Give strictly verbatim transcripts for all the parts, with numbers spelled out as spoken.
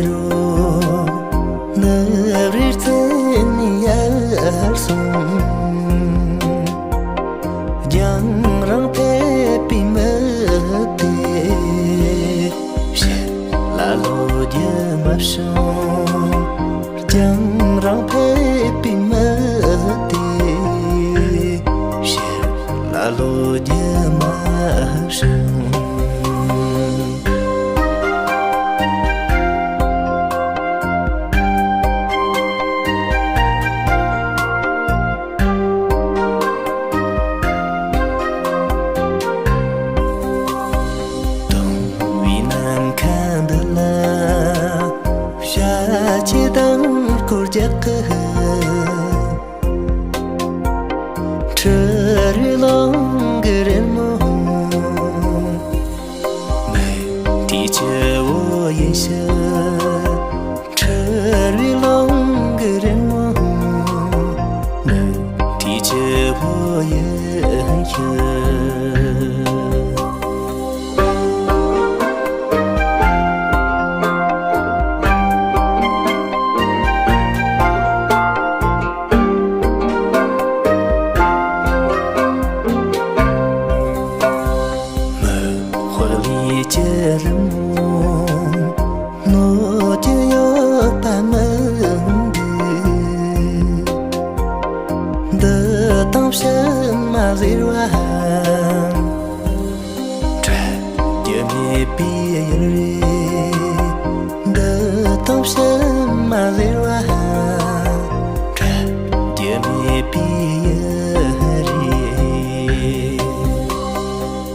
རོ། ནུབ་རིར་བཙན་ནས་ཡར་སོང་། རྒྱང་རིང་ཕེབས་པའི་མི་དེ། ཕྱིར་ལ་ལོ་རྒྱུ་མ་བྱུང་། རྒྱང་རིང་ཕེབས་པའི་མི་དེ། ཕྱིར་ལ་ལོ་རྒྱུ་མ་བྱུང་། དུང་བའི་ནམ་མཁའ་འདི་ལ། བྱ་ཆེ་དང་སྐོར་རྒྱག་གི། ཁྲི་རུའི་ལུང་གི་རི་མོ། མུ་ཏིག་ཆུ་བོ་ཡི་ཕྱི། ཁྲི་རུའི་ལུང་གི་རི་མོ། མུ་ཏིག་ཆུ་བོ་ཡི་ཕྱི། མི་དཔལ་ལས་ཀྱི་རི་མོ། ནོར་གྱི་ཡོད་པ་མི་འདུག་འདི་དང་ཕྱི་མ་ཟེར་བ། འཕྲད་རྒྱུ་མེད་པའི་ཡུལ་རེད། འདི་དང་ཕྱི་མ་ཟེར་བ། འཕྲད་རྒྱུ་མེད་པའི་ཡུལ་རེད།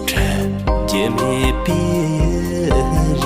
འཕྲད་རྒྱུ་མེད་པའི་ཡུལ་